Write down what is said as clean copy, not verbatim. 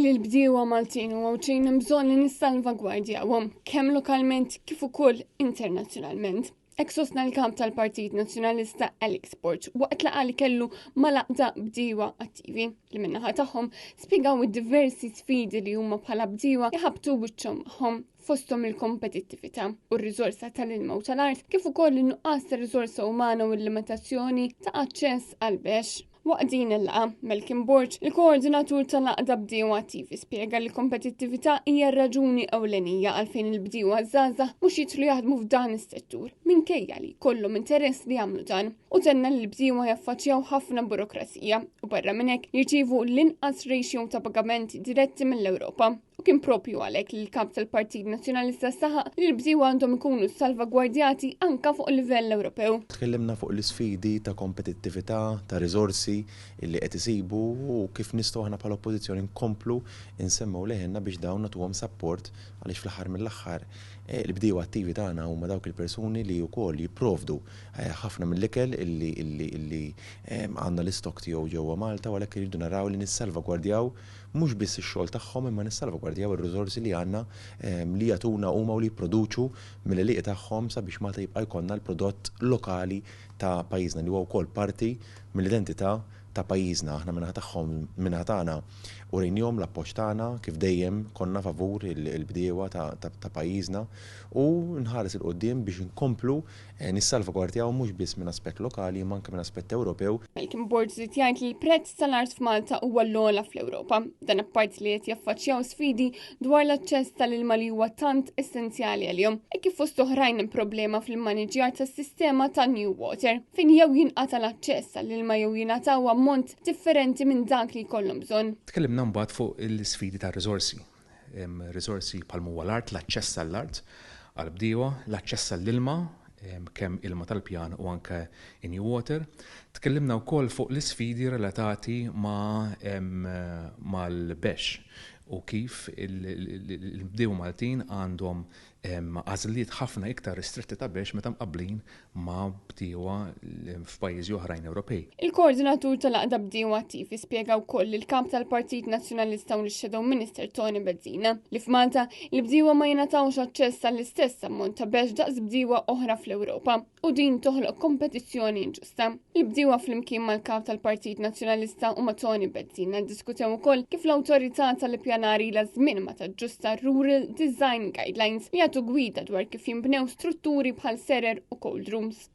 Lill-bdiewa Maltin u Għawdxin hemm bżonn li nissalvagwardjawhom kemm lokalment kif ukoll internazzjonalment. Hekk sostna l-kap tal-Partit Nazzjonalista Alex Borg waqt laqgħa li kellu mal-għaqda bdiewa attivi li min-naħa tagħhom spjegaw id-diversi sfidi li huma bħala bdiewa jħabbtu wiċċhom magħhom fosthom il-kompetittività u r-riżorsa tal-ilma u tal-art kif ukoll in-nuqqas ta' riżorsa umana u l-limitazzjoni ta' aċċess għall-bexx. Waqt din il-laqgħa, Malcolm Borg, il-koordinatur tal-Għaqda Bdiewa Attivi spjega li l-kompetittività hija r-raġuni ewlenija għalfejn il-bdiewa żgħażagħ mhux jidħlu jaħdmu f'dan is-settur, minkejja li jkollhom interess li jagħmlu dan. U tenna li l-bdiewa jaffaċċjaw ħafna burokrazija u barra minn hekk jirċievu l-inqas ratio ta' pagamenti diretti mill-Ewropa. U kien propju għalhekk li l-kap tal-Partit Nazzjonalista saħaq li l-bdiewa għandhom ikunu salvagwardjati anka fuq livell Ewropew. Tkellimna fuq l-isfidi ta' kompetittività, ta' riżorsi li qed isibu u kif nistgħu aħna bħala Oppożizzjoni nkomplu nsemmgħu leħinna biex dawn nagħtuhom sapport għaliex fl-aħħar mill-aħħar il-bdiewa attivi tagħna huma dawk il-persuni li wkoll jipprovdu ħafna mill-ikel illi għandna l-istokk tiegħu ġewwa Malta u għalhekk irridu naraw li nissalvagwardjaw mhux biss ix-xogħol tagħhom imma nissalvagwardjaw ir-riżorsi li għandna li jagħtuna huma u li jipproduċu mill-għelieqi tagħhom sabiex Malta jibqa' jkollna l-prodott lokali ta' pajjiżna li huwa wkoll parti mill-identità ta' pajjiżna. Aħna min-naħa tagħhom, min-naħa tagħna urejniehom l-appoġġ tagħna kif dejjem konna favur il-bdiewa ta' pajjiżna u nħares 'il quddiem biex inkomplu nissalvagwardjaw mhux biss minn aspett lokali imma anke minn aspett Ewropew. Malcolm Borg żied jgħid li l-prezz tal-art f'Malta huwa l-ogħla fl-Ewropa. Dan apparti li qed jaffaċċjaw sfidi dwar l-aċċess tal-ilma li huwa tant essenzjali għalihom. Hekk kif fost oħrajn hemm problema fl-immaniġjar tas-sistema ta' New Water, fejn jew jinqata' l-aċċess għall-ilma jew jingħataw ammont differenti minn dak li jkollhom bżonn. Tkellimna mbagħad fuq l-isfidi tar-riżorsi. Riżorsi bħal huwa l-art, l-aċċess għall-art għall-bdiewa, l-aċċess għall-ilma, kemm ilma tal-pjan u anke in water. Tkellimna wkoll fuq l-isfidi relatati mal-bexx u kif il-bdiewa Maltin għandhom għażliet ħafna iktar ristretti ta' bexx meta mqabblin ma' bdiewa f'pajjiżi oħrajn Ewropej. Il-koordinatur tal-Għaqda Bdiewa Attivi spjega wkoll lill-Kap tal-Partit Nazzjonalista u lix-Shadow Minister Toni Bezzina li f'Malta il-bdiewa ma jingħatawx aċċess għall-istess ammont ta' bexx daqs bdiewa oħra fl-Ewropa u din toħloq kompetizzjoni inġusta. Il-bdiewa flimkien mal-Kap tal-Partit Nazzjonalista u ma' Toni Bezzina ddiskutew ukoll kif l-Awtorità tal-Ippjanar ilha żmien ma taġġusta Rural Design Guidelines li jagħtu gwida dwar kif jinbnew strutturi bħal serer u cold rooms.